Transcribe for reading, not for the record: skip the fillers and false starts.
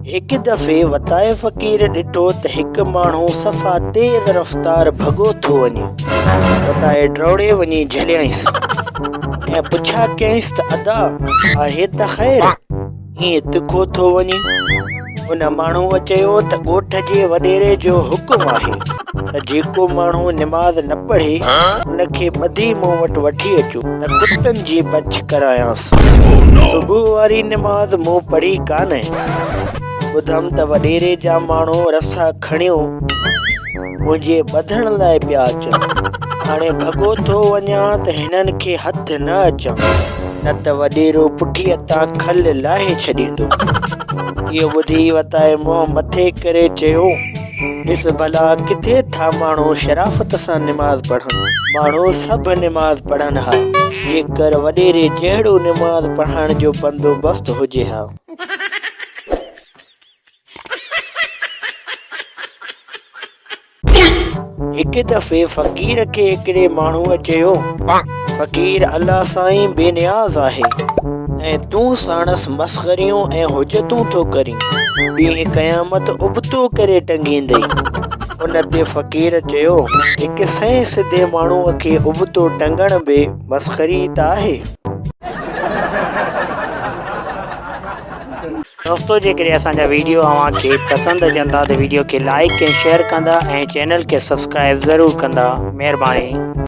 هڪ دفعي وتائي فقير ڏٺو ته هڪ ماڻهو صفا تيز رفتار ڀڳو ٿو وڃي. وتائي ڊوڙي وڃي جهليائينس ۽ پڇا ڪيائينس ته ادا آهي ته خير، ائين تکو ٿو وڃين؟ ان ماڻهوء چيو ته ڳوٺ جي وڏيري جو حڪم آهي ته جيڪو ماڻهو نماز نه پڙهي ان کي ٻڌي مون وٽ وٺي اچو ته ڪتن جي بڇ ڪرايانس. صبح واري نماز مون پڙهي ڪانه. ٻڌم ته وڏيري جا ماڻهو رسا کڻيو منهنجي ٻڌڻ لاء پيا اچن. هاڻي ڀڳو ٿو وڃان ته هنن کي هٿ نه اچان، نه ته وڏيرو پٺيء تان کل لاهي ڇڏيندو. اهو ٻڌي وتائي منهن مٿي ڪري چيو. ڏس ڀلا ڪٿي ٿا ماڻهو شرافت سان نماز پڙهن. ماڻهو سڀ نماز پڙهن ها، جيڪر وڏيري جهڙو نماز پڙهائڻ جو بندوبست هجي ها. هڪ دفعي فقير کي هڪڙي ماڻهوء چيو، فقير الله سائين بي نياز آهي ۽ تون ساڻس مسخريون ۽ حجتون ٿو ڪرين. ڏينهن قيامت ابتو ڪري ٽنگيندئي. ان تي فقير چيو، هڪ سئين سڌي ماڻهوء کي ابتو ٽنگڻ به مسخري ئي ته آهي. دوستو جيڪڏهن اسان جا ويڊيو اوهان کي پسند اچن ٿا ته ويڊيو کي لائيڪ ۽ شيئر ڪندا ۽ چينل کي سبسڪرائيب ضرور ڪندا مهرباني.